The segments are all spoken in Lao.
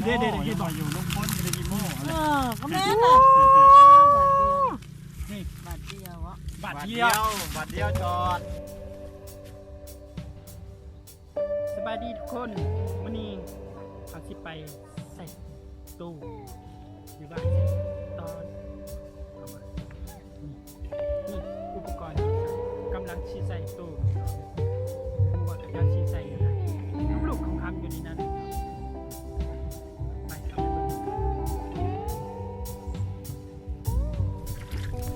ເດ້ໆໆ ເຫັນບໍ່? ຢູ່ລຸງພົນບໍ່ໄດ້ຂີ້ໂມ້. ເອີ ກໍແມ່ນລະ ບາດດຽວ ນີ້ ບາດດຽວເນາະ ບາດດຽວ ບາດດຽວ ບາດດຽວຈອດ. ສະບາຍດີທຸກຄົນ ມື້ນີ້ເຮົາຊິໄປໃສ່ຕູ້ຢູ່ບ້ານຕອນ ນີ້ ນີ້ອຸປະກອນທີ່ໃສ່ ກຳລັງຊິໃສ່ຕູ້ ບໍ່ຮູ້ວ່າເຂົາເຈົ້າຊິໃສ່ຢູ່ໃດ ລູກໆຂອງຄຳຢູ່ໃນນັ້ນ ໄປ ເຮົາໄປເບິ່ງ.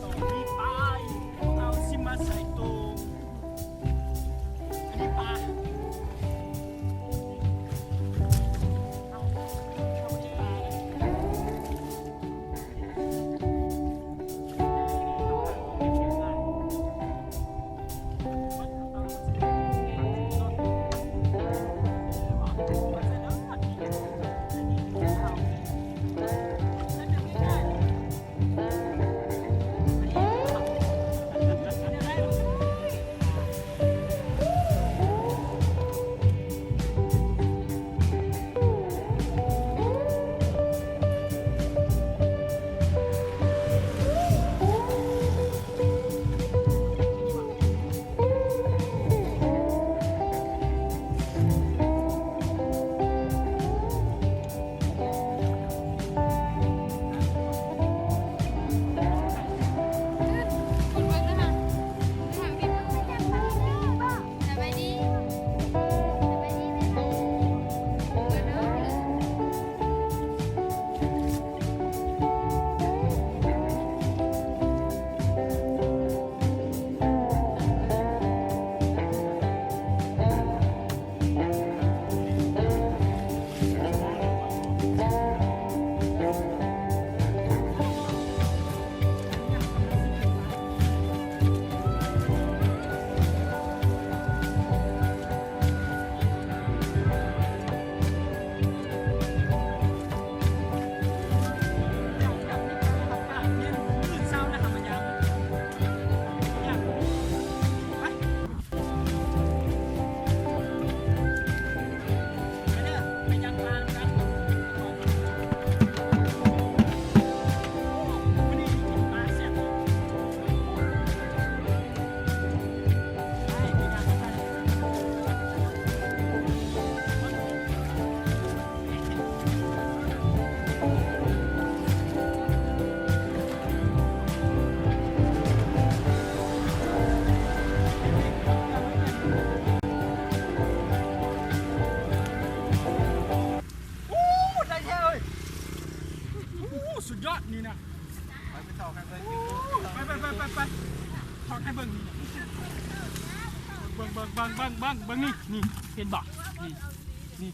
ຕໍ່ນີ້ໄປ ເຮົາຊິມາໃສ່ຕູ້ ອັນນີ້ປາ ເອົາ ເອົາປາ. ໂອ້ ໄດ້ແທ້ເອີຍ ໂອ້ ສຸດຍອດນີ້ນະ ໄປ ໄປ ໄປ ໄປ ໄປ ຖອກໃຫ້ເບິ່ງນີ້ນະ ເບິ່ງ ເບິ່ງ ເບິ່ງ ເບິ່ງ ເບິ່ງ ເບິ່ງນີ້ ນີ້ ເຫັນບໍ່ ນີ້ ນີ້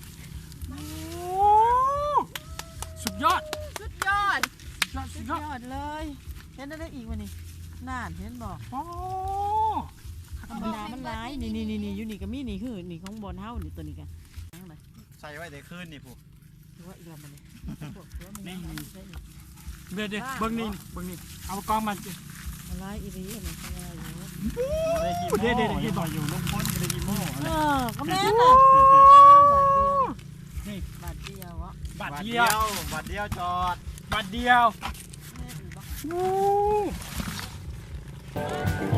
ໂອ້ ສຸດຍອດ ສຸດຍອດ ສຸດຍອດ ສຸດຍອດເລີຍ ເຫັນໄດ້ອີກວະນີ້ ນັ້ນ ເຫັນບໍ່ ໂອ້ ທຳມະດາມັນຫຼາຍ ນີ້ ນີ້ ນີ້ ນີ້ ຢູ່ນີ້ກໍມີ ນີ້ ຄື ນີ້ຂອງບ່ອນເຮົານີ້ ຕົວນີ້ກໍ ໃສ່ໄວ້ແຕ່ຄືນນີ້ພຸ້ນ ຕົວອີກແລ້ວມັນນີ້ ນີ້ ນີ້ ເບິ່ງນີ້ ເບິ່ງນີ້ ເອົາມາກອງມັນ ຫຼາຍອີ່ຫຼີ ອັນນີ້ກໍຫຼາຍຢູ່ ເດ້ໆໆ ເຫັນບໍ່ ຢູ່ລຸງພົນບໍ່ໄດ້ຂີ້ໂມ້ ເອີ ກໍແມ່ນລະ ບາດດຽວ ນີ້ ບາດດຽວເນາະ ບາດດຽວ ບາດດຽວ ບາດດຽວຈອດ ບາດດຽວ ໂອ້